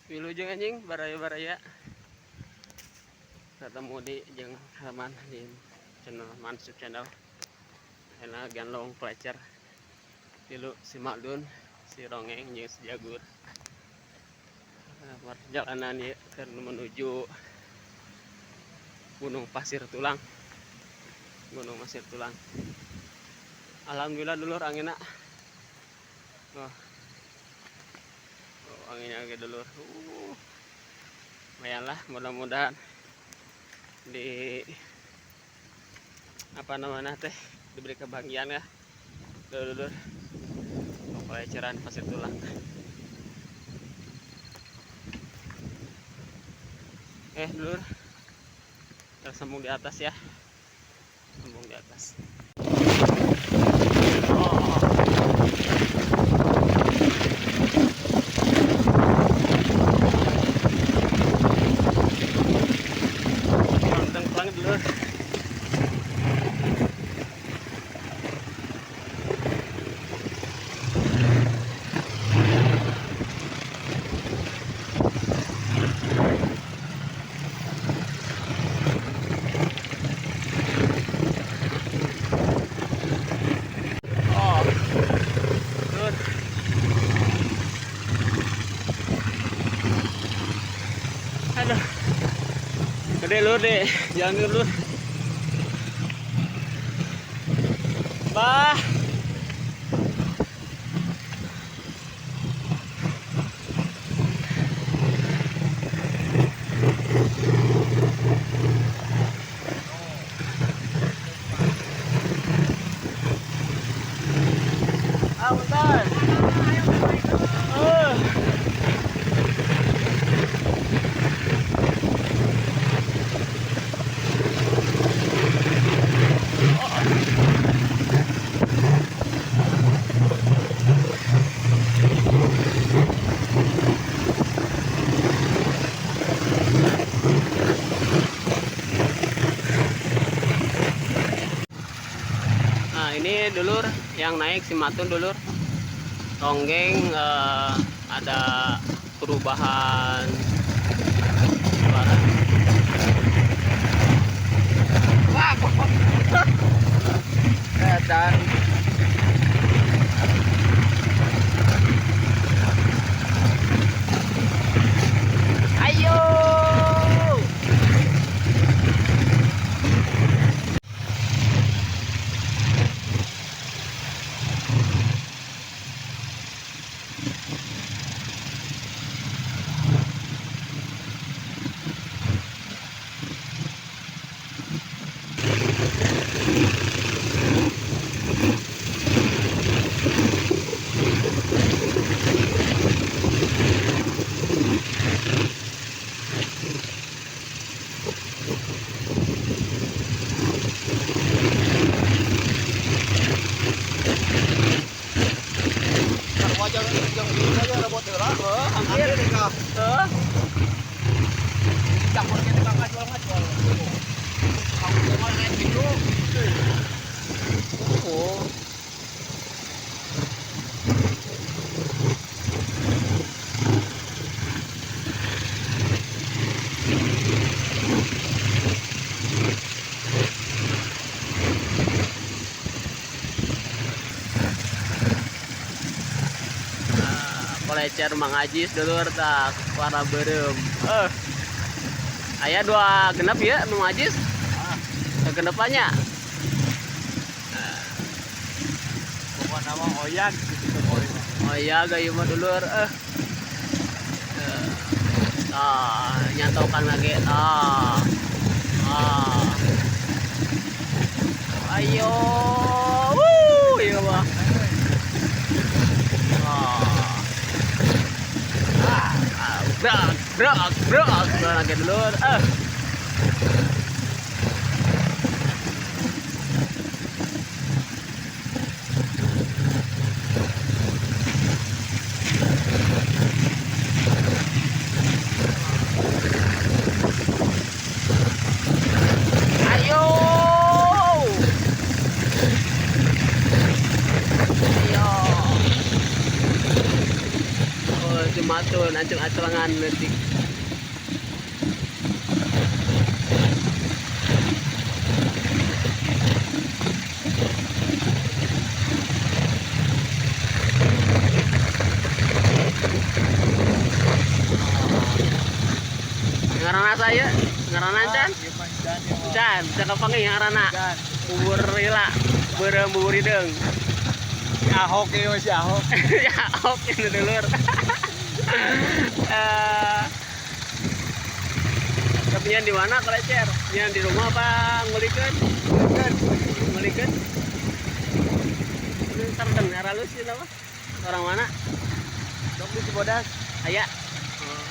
Wilujeng anjing baraya-baraya. Ketemu di jeung Herman di channel Mansub Channel. Enak ganlong pelajar. Tilu si Maldun, si Rongeng jeung si Jagur. Perjalanan ya menuju Gunung Pasir Tulang. Gunung Pasir Tulang. Alhamdulillah dulur anginna. Oh. Oh, anginnya agak dulur. Lumayan lah, mudah-mudahan di apa namanya teh diberi kebahagiaan ya dulur. Peleceran Pasir Tulang. Dulur, tersambung di atas ya, sambung di atas. Oh. Tengklang dulur. Oh. Dulur. Aduh. Gede lur deh, jalan dulu. Bah. Ah, bentar. Oh. Nah, ini dulur yang naik si Matun dulur. Ronggeng ada perubahan suara. Wah, Dan ayo. Wajah yang ini aja robot heula. Oh, hampir. Hampir ka. Oh, Campur kita ka ngajual-ngajual. Kamu mah naik gitu. Oh. Kolecer Mang Ajis dulur tak warna berem. Aya dua genep ya Mang Ajis. Genepannya. Pokokna mah oyag gitu Oh iya gayu mah dulur. Nyantaukan lagi. Ah. Ah. Ayo. Wuh, iya mah. Ah. Ah, brak, brak, brak. Lagi dulur. Ayo. Ayo. Oh, si Matun. Acung-acungan leutik. Ngaranna saya, ngaranna can? Ieu mah can ieu mah. Can, cakep panggih ngaranna. Can. Bubur lila, beureum bubur hideung. Si Ahok ieu mah, si Ahok. Ya, oke dulur. Eh, tapi di mana kolecer? Nyian di rumah apa ngulikeun? Kan. Ngulikeun. Ini terdengar halus sih apa? Orang mana? Dong di Cibodas. Aya. Oh.